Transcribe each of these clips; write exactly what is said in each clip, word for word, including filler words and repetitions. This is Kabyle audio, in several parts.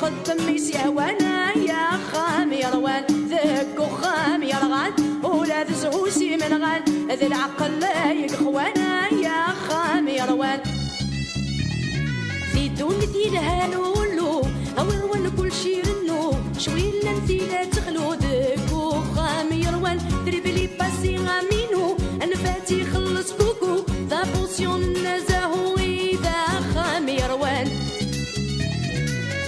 Xeddem i s-yehwan, ay axxam yerwan, deg uxxam yerɣan, ula d zzhu s imenɣan, d lɛeqel ay ixwan, ay axxam yerwan. Di ddunit yelhan ullu, awer wan kullec irennu, cwi llan tila texlu, deg uxxam yerwan, tribli pasi aminu, anfat ixelleṣ kuku, d apusyon n azahu i d axxam yerwan.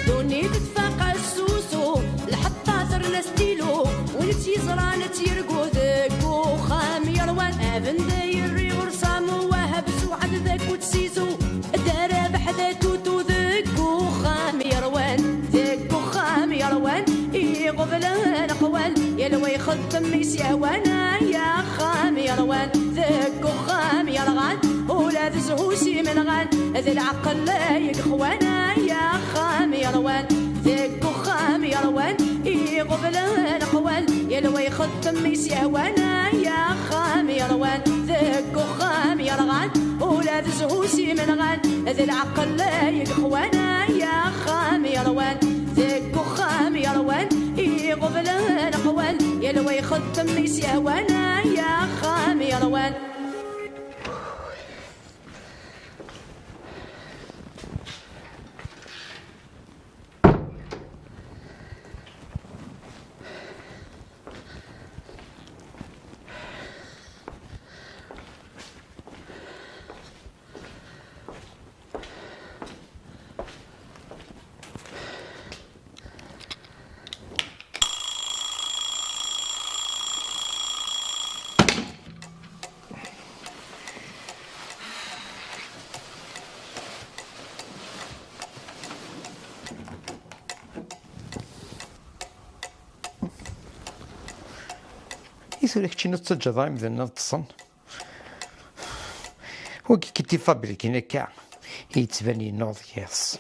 Ddunit tfaq asusu, lḥeṭṭa terna stilu, win tt-yeẓran ad tt-yergu, deg uxxam yerwan. Abenday irri ur samu wahab suɛad d akut sizu, darabeḥ d atutu, deg uxxam yerwan. Deg uxxam yerwan, iɣublen aqwal, yal wa ixeddem i s-yehwan, ay axxam yerwan. Deg uxxam yerɣan, ula d zzhu s imenɣan, d lɛeqel ay ixwan, ay axxam yerwan. Deg uxxam yerwan, iɣublen aqwal, yal wa ixeddem i s-yehwan, ay axxam yerwan. Deg uxxam yerɣan, ula d zzhu s imenɣan, d lɛeqel ay ixwan, ay axxam yerwan. Deg uxxam yerwan, iɣublen aqwal, yal wa ixeddem i s-yehwan, ay axxam yerwan. I tura keččini tettaǧǧaḍ imdanen ad ṭṭsen? Wagi kiti fabrikin akka, yettban yennuɣ yiḍes.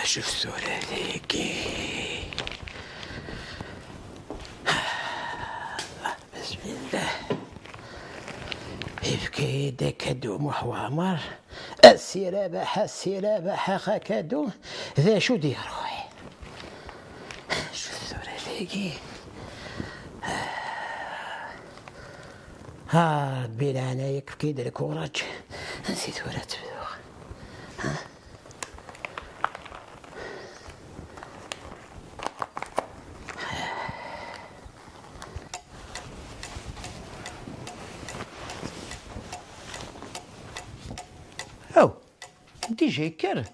Acu tura dagi? Bismillah. Yefka-yi-d akadu Muḥ Waɛmer. A si Rabaḥ, a si Rabaḥ, ax akadu. D acu d-iruḥ? Acu tura dagi? Ah, Rebbi leɛnaya-k, efk-iyi-d lkuraǧ. Ansi tura ad tebduɣ? Ha? Aw, déjà yekker?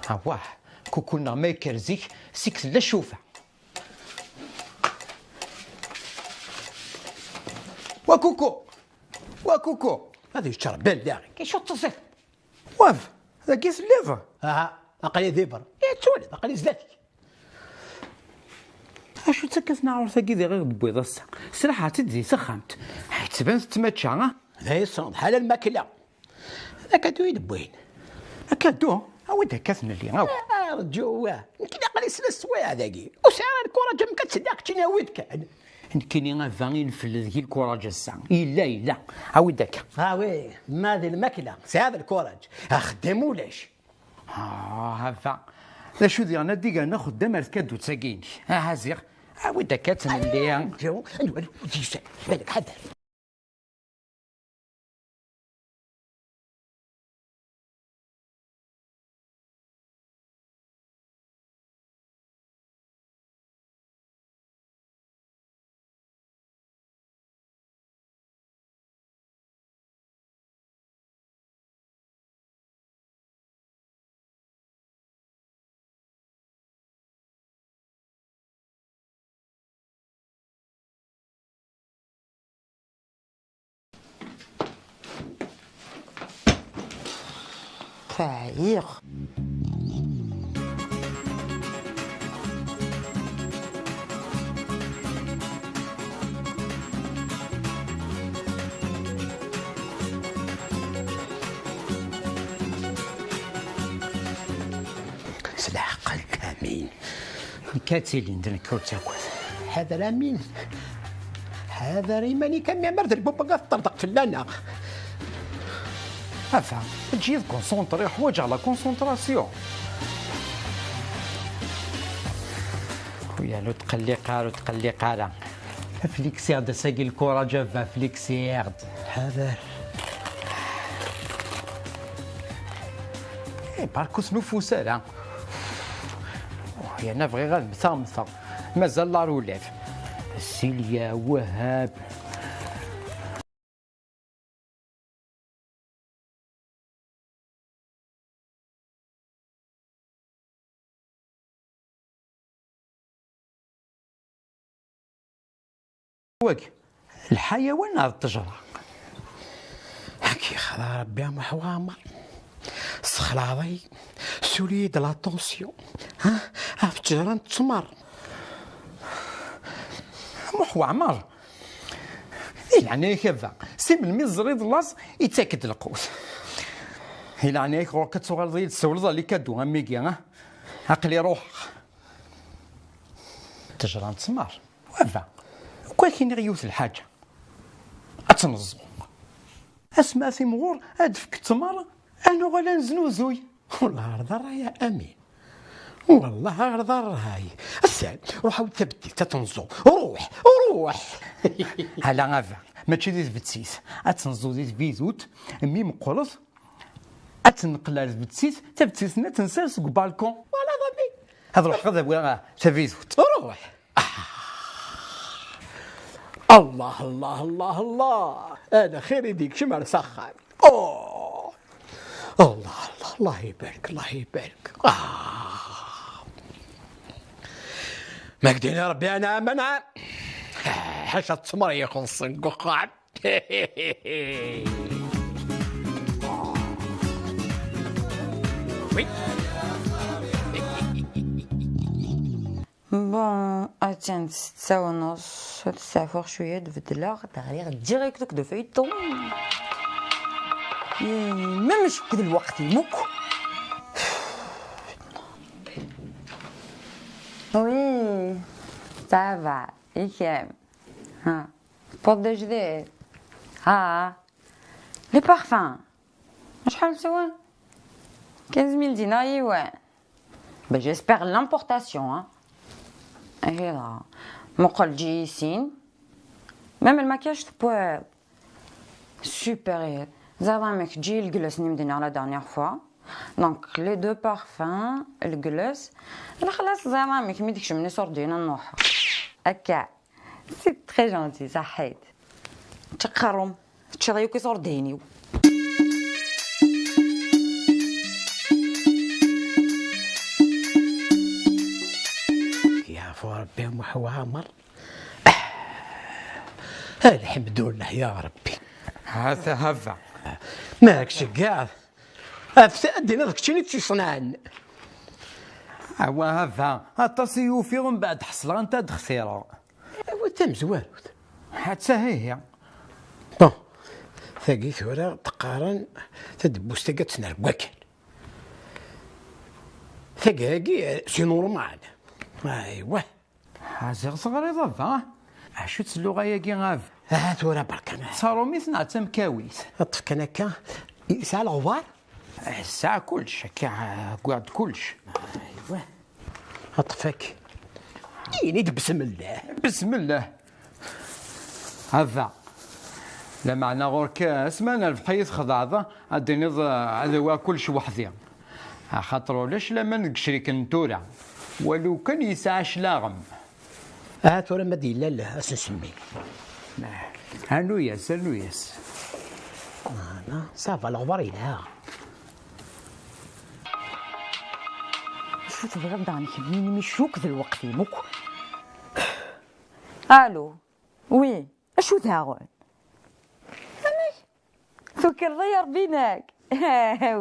Awah, kuku-nneɣ ma yekker zik, seg tella ccufa. Wa kuku! Wa kuku! Ad yeččer Belda. Acu teẓẓiḍ? Waf, dagi telliḍ? Aha, aql-i di berra. Yettwaliḍ, aql-i zdat-k. Acu d takkat-nneɣ ɣur-tagi diɣ i ɣ-d-tewwiḍ ass-a? Sraḥeɣ-tt-id di texxamt. Ḥettban tettmačča, ah? D ayen tessneḍ, ḥala lmakla. D akadu i d-wwin. Akadu? Awi-d akka tnelli, awi. Ah, rǧu, wa. Nekkini aql-i sla sswayeɛ dagi. Ur sɛiɣ ara lkuraǧ am akka tteddiɣ keččini awi-d kan. Nekkini a baba i nfel deg-i lkuraǧ ass-a. Yella, yella. Awi-d akka. Ah, wi. Ma d lmakla, sɛiɣ lkuraǧ. Axeddam ulac. Ah, a baba. D acu diɣen ad d-igan axeddam ar tkadut-agi-inek? Aha ziɣ. Awi-d akka ad tt-nelli. Rǧu, anwa ur d-yusan? Balak ḥader. Ɛyiɣ. S leɛqel kamin. Nekk ad tilin d nekk ur ttagad. Ḥader a Min. Ḥader iman-ik a Min, mer d lbubba teṭṭerḍeq fell-aneɣ. Enfin, eǧǧ-iyi ad concentré, ḥwaǧeɣ la concentration. Uya, ur tqelliq ara, ur tqelliq ara. Flexiɣ-d ass-agi lkuraǧ a baba, flexiɣ-d. Ḥader. Eh, barka ur snufus ara. Yerna bɣiɣ ad mmteɣ, mmteɣ. Mazal la relève. Silya, Wahab. Wagi, lḥayawan neɣ d ṭṭejra? Ad k-yexdeɛ Rebbi a Muḥ Waɛmer. Sexlaḍ-iyi, suli-yi-d la tension. Ha? Ɣef ttejra n ttmer. Muḥ Waɛmer, di leɛnaya-k a baba, si melmi teẓriḍ laẓ yettak-d lqut? Di leɛnaya-k ɣur-k ad tuɣaleḍ-iyi-d tsawleḍ ɣer les cadeaux am wigi, ha? Aql-i ruḥeɣ. Ttejra n ttmer. Baba, ugaɣ ak-iniɣ yiwet lḥaǧa. Ad tt-neẓẓu. Asmi ara timɣur, ad d-tefk ttmer, ad nuɣal ad neznuzuy. Wellah ɣer d ṛṛay a Amin. Wellah ɣer d ṛṛay. Ass-a, ruḥ awi-d tabeddilt, ad tt-neẓẓu. Ruḥ, ruḥ. Ala a baba, mačči di tbettit. Ad tt-neẓẓu di tbidut, mi meqqret, ad tt-nneqqel ar tbettit, tabettit-nni ad tt-nessers deg ubalkun. Twalaḍ a Amin? Ad ruḥeɣ ad awiɣ, ah, tabidut. Ruḥ. Allah, Allah, Allah, Allah. Ala xir i d-ikcem ar s axxam. Oh. Allah, Allah, Allah ibarek, Allah ibarek. Ah. Ma k-d-ini Rebbi anɛam, anɛam. Ḥaca ttmer ixuṣṣen deg uxxam. Oui. Bon, attan ssetta u nuṣ, ad steɛfuɣ cwiya ad beddleɣ, ad ɣriɣ direct deg le feuilleton. Yay, ma mačči akk d lweqt-im akk. Oui, ça va, i kemm? Ha, tewweḍ-d ajdid? Ha, les parfums, acḥal swan? Quinze mille dinars yiwen. Ben, j'espère l'importation, hein. Ahi dɣa. Muqel ǧi sin. Même le maquillage tewwiḍ. Super, ihi. Ẓer amek ǧi lglas-nni m-d-nniɣ la dernière fois. Donc, les deux parfums, lglas. Lxalas, ẓer amek mi d-kecmen iṣurdiyen n Nuḥ. Akka. C'est très gentil, saḥit. Tečča aqerru-m, teččiḍ yakk iṣurdiyen-iw. Yeɛfu Rebbi Muḥ Waɛmer. Alḥemdullah ya Rebbi. Ha-t-a a baba. Ma k-ceggeɛ, ad d-tiniḍ d keččini i tt-iṣenɛen. Awa a baba, aṭas i ufiɣ, mbeɛd ḥesleɣ anta d-xtireɣ. Awi tamezwarut. Hatta hihi. Bon, tagi tura qqaren tadebbuzt-agi ad tt-nerr deg wakal. Tagi-agi, eh, c'est normal. Aywa. Ziɣ teɣriḍ a baba. Acu-tt tluɣa-agi a baba? Ah, tura berka. D tarumit neɣ d tamkawit? Ṭṭef kan akka. Yesɛa leɣbar? Tesɛa kullec, akka, wwiɣ-d kullec. Aywa. Ṭṭef-ak. Ini-d besmellah. Besmellah. A baba, lameɛna ɣur-k, asma n rrbeḥ i yi-txedɛeḍ, ad d-tiniḍ, eh, ad awiɣ kullec weḥd-i. Axaṭer ulac laman deg icriken n tura. Walu kan yesɛa claɣem. Aha tura ma d-yella leh, ad s-nsemmi. Rnu-yas, rnu-yas. Voilà, ça va, leɣbar yelha. Acu tebɣiḍ daɣen kemmini, mi cukk d lweqt-im akk? Allô. Oui. Acu daɣen? Amek? Tukreḍ ay Ṛebbi, nak?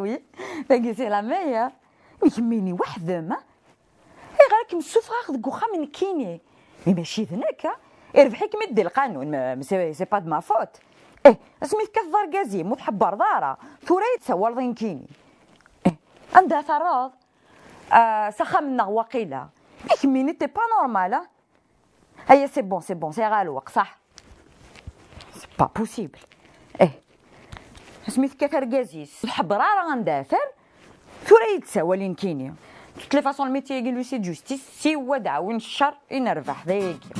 Oui, tagi c'est la meilleure. Mi kemmini weḥd-m, ha? Ayɣer ad kem-ssufɣeɣ deg uxxam nekkini? Mi mačči d nekk, ha? Irbeḥ-ikem-id di lqanun, mais, mais c'est, c'est pas de ma faute. Eh, asmi tekkateḍ argaz-im, ur tḥebbreḍ ara. Tura i d-tsawaleḍ i nekkini. Eh, anda terreḍ? Ah, s axxam-nneɣ waqila. Mi kemmini, t'es pas normal, ha? Aya, c'est bon, c'est bon, sɛiɣ lweqt, صح. C'est pas possible. Eh, asmi tekkat argaz-is, ur tḥebber ara anda afar, tura i d-sawal i nekkini. De toutes les façons, le métier-agi n l'huissier de justice, siwa d aɛwin ccer i nerbeḥ, d ayagi.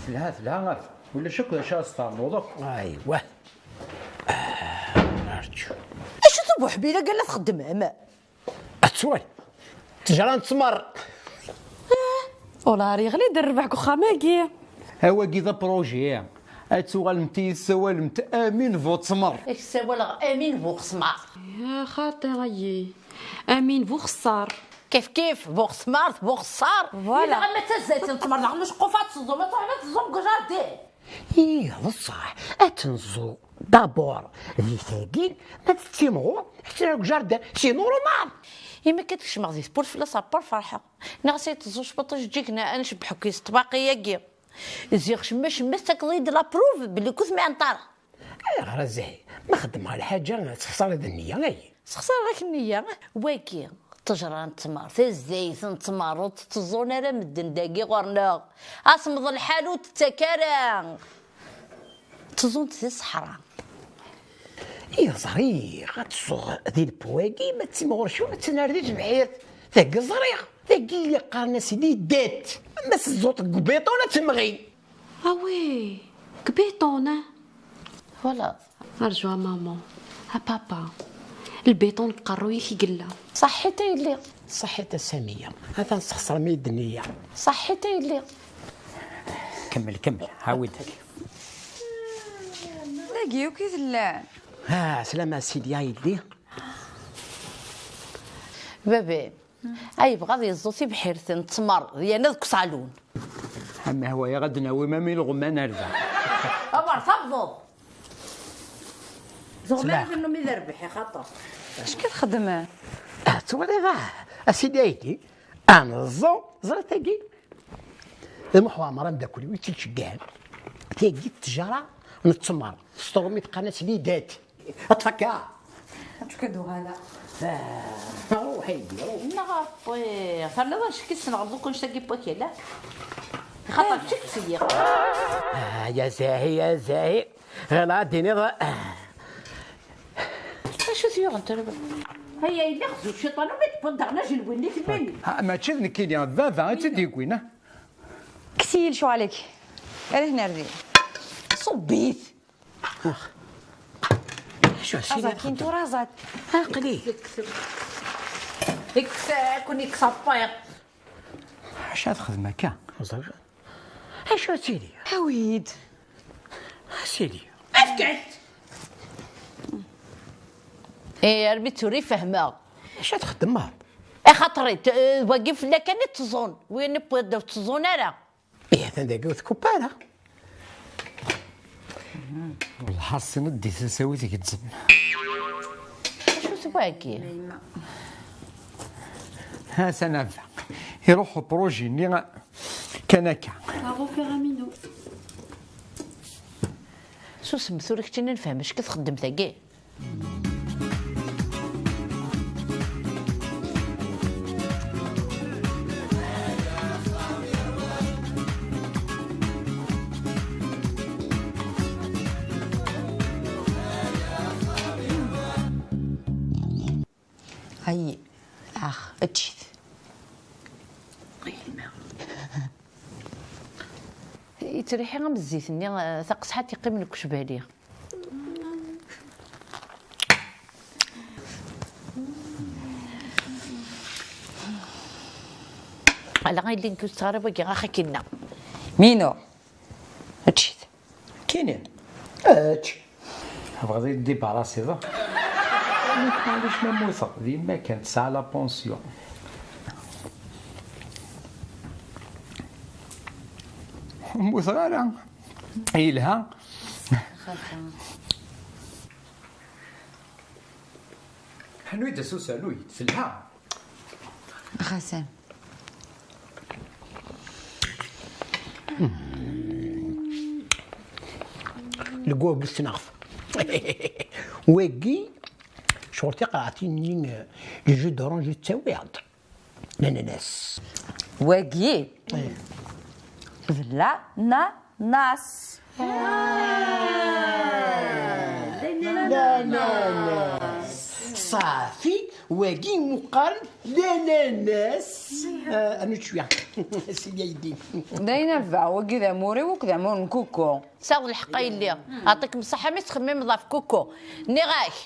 Telha, telha, ulac akk d acu ara s-ternuḍ akk. Aywa. Rǧu. Acu-t ubuḥbir-agi la txeddmem? Ad twali. Ttejra n ttmer. Ula yeɣli-d rrbeḥ deg uxxam-agi. Awagi d apṛuji. Ad tuɣalemt i tessawalemt Amin bu ttmer. Ak ssawaleɣ Amin bu xesmar. Ya xaṭi ayi. Amin bu xeṣṣar. Kif kif, bu xesmar, bu xeṣṣar. Voilà. Yella ma d tazzayt n ttmer, daɣen uceqquf ad teẓẓum, ad tṛuḥem ad teẓẓum deg ujardin. Ih, d ṣṣeḥ, ad tenẓu d'abord di tagi, ma tettimɣur, ad tt-nerr deg ujardin, c'est normal. Imi akka tkecmeɣ di tewwurt fell-as à part ferḥeɣ. Nniɣ-as ay teẓẓu cwiṭ ijeǧǧigen, ad ncebbeḥ akk s ṭṭbaqi-agi. Ziɣ cemma cemma tettakeḍ-iyi-d la preuve belli ur tmiɛent ara. Ayɣer a Zahi? Ma xeddmeɣ lḥaǧa, tessexṣareḍ nniya, ay? Sexṣareɣ-ak nniya. Wagi, ṭṭejra n ttmer, tazdayt n ttmer, ur tt-tteẓẓun ara medden dagi ɣur-neɣ. Asemḍ lḥal ur tettak ara. Tteẓẓun-t di ṣṣeḥra. I ẓriɣ ad tsuɣ di lpwagi, ma d timɣur cwiṭ, ad tt-nerr di tebḥirt. Dagi ẓriɣ, dagi i qqaren-as lidet. Ma s-tẓuṭ deg ubiṭun ad temɣi. Ah oui, deg ubiṭun, ah. Voilà. Rǧu a maman, a papa. Lbiṭun deg uqerruy-ik i yella. Ṣaḥḥit a yelli. Ṣaḥḥit a Samiya. Atan sexṣrem-iyi-d nniya. Ṣaḥḥit a yelli. Kemmel, kemmel, ɛawed. Dagi akk i tellam. Ah, slama a sidi a yelli. Babi, ay yebɣa ad yeẓẓu tibḥirt n ttmer, yerna deg uṣalun. Amehwa-ya ad d-nawi mami lɣemman ar da. Awer tabḍeḍ! Tuɣ ma Sla. Ad nennum i d rrbeḥ, i xaṭer. Acu i txeddmem? Ah, twaliḍ, ah, a sidi aydi, ad neẓẓu, ẓriɣ tagi. D Muḥ Waɛmer amdakel-iw i tt-iceggɛen. Tagi d ttjara n ttmer, s tṛumit qqaren-as lidat. Aṭfaka! Acu ka d-uɣaleɣ? Ah, ruḥ aydi, ruḥ. Neɣ ṛebbi, terniḍ acekk i ssneɣ duk annect-agi n wakal, ah? Xaṭer d kečč i tt-iɣ. Ah, ya Zahi, ya Zahi. Ɣileɣ ad d-tiniḍ, ah. Acu t-yuɣen tura? Aya yella xzu cciṭan, umi d-wwiḍ daɣen ajenwi-nni kemmini. Ha, mačči d nekkini, d baba i tt-id-yewwin, ah. Kkes-iyi lecɣal-ik. Ar hna ar din. Ṣubb-it. Ax. Acu, aẓakin tura aẓat. Aql-i. Ikkes, ad ken-ikkes. Acu ad xedmeɣ akka? Acu ad tili? Awi-d. A sidi. Efk-as. Eh, armi d tura i fehmeɣ. Acu ad txedmeḍ? Axaṭer, eh, wagi fell-ak kan i tteẓẓun. Win i wwiḍ ur tteẓẓun ara. Ihi atan dagi ur tkupp ara. Lḥaṣin d-itas-awi tgezzem. Acu-t wagi? Ha-t-an a baba. Iruḥ upṛuji-nni kan akka. Bravo, Ferramino. Susem, tura keččini nefhem acu txeddem tagi. Ay, ax, ečč-it. Yelma. Yettriḥi am zzit-nni, eh, taqesḥant yeqqimen deg ucbali. Ala, ay llin kustaɣ ara wagi, ax akinna. Mino, ečč-it. Kinin, ečč. Tebɣiḍ ad yi-d-tibarasiḍ? Nekk maɛlic ma mmuteɣ, d yemma kan tesɛa la pension. Ur mmuteɣ ara. Yelha. Ḥnu-yi-d asusalu-yi-d, telha. Xasan. Lgog s tneɣt. Wagi, ccɣel tiqreɛtin-nni, le jus d'orange i ttawiɣ-d. Nananas. Wagi d la na nas. Nananas. Safi, wagi muqaren d ananas. Rnu cwiya. Sidi aydi. D ayen a baba, wagi d amur-iw akked amur n kuku. Tesɛiḍ lḥeqq a yelli. Aṭikem ṣṣeḥḥa mi tettxemmimeḍ ɣef kuku. Nniɣ-ak.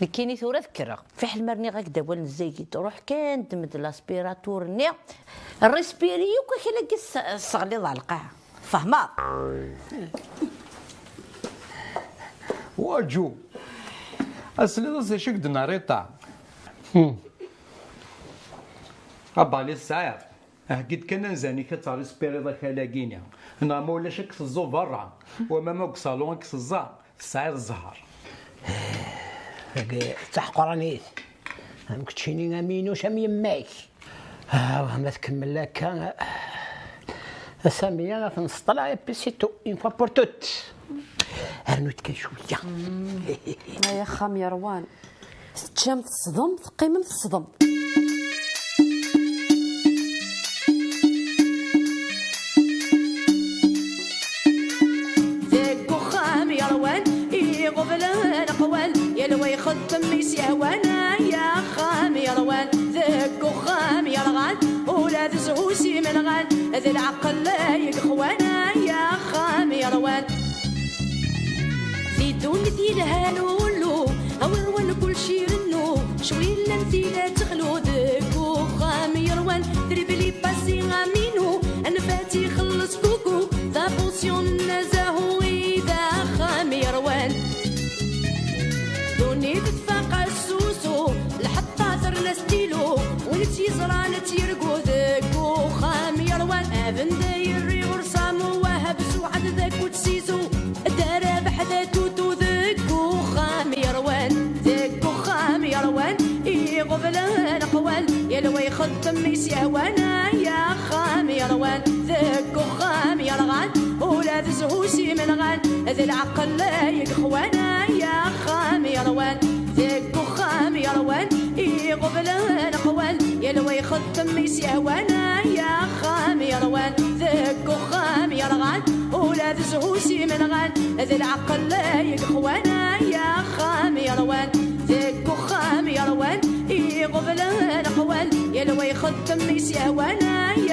Nekkini tura ad kkreɣ. Fiḥel ma rniɣ-ak-d awal n zzayed, ruḥ kan ddem-d l'aspirateur-nni, rrispiri yakk akal-agi s-, sseɣliḍ ɣer lqaɛa. Tfehmeḍ? Waǧu. Asliḍ-as d acu i k-d-nerra iṭa. Abali tesɛiḍ. Heggi-d kan anzan-ik ad terrispiriḍ akal-agi-ni. Neɣ ma ulac ad k-teẓẓu berra. Wama ma deg usalun ad k-teẓẓa, tesɛiḍ zzher. Tagi d taḥeqranit. Am keččini am yinuc am yemma-k. Ah, ma tkemmel akka, a Sami, ad t-nesṭel, et puis c'est tout, une fois pour toutes. Rnu-t kan cwiya. Ay axxam yerwan. Teččam teṣdem, teqqimem teṣdem. Deg uxxam yerwan, iɣublen aqwal, yal wa ixeddem i s-yehwan. Ay axxam yerwan, deg uxxam yerɣan, ula d zzhu s imenɣan, d lɛeqel ay ixwan. Ay axxam yerwan. Di ddunit yelhan ullu, awer wan kulci irennu, cwi llan tila texlu. Deg uxxam yerwan, tribli pasi aminu, anfat ixelleṣ kuku, d abusyun n azahu i d axxam yerwan. Ddunit tfaq asusu, lḥeṭṭa terna stilu, win tt-yeẓran ad tt-yergu. Deg uxxam yerwan, abendayri ur samu wahab suɛad d akut sizu, d arabeḥ d atutu. Deg uxxam yerwan, deg uxxam yerwan, iɣublen aqwal, yal wa ixeddem i s-yehwan. Ay axxam yerwan, deg uxxam yerɣan, ula d zzhu s imenɣan, d lɛeqel ay ixwan. Ay axxam yerwan, deg uxxam yerwan, iɣublen aqwal, yal wa ixeddem i s-yehwan. Ay axxam yerwan, deg uxxam yerɣan, ula d zzhu s imenɣan, d lɛeqel ay ixwan. Ay axxam yerwan, deg uxxam yerwan, iɣublen aqwal, yal wa ixeddem i s-yehwan. Ay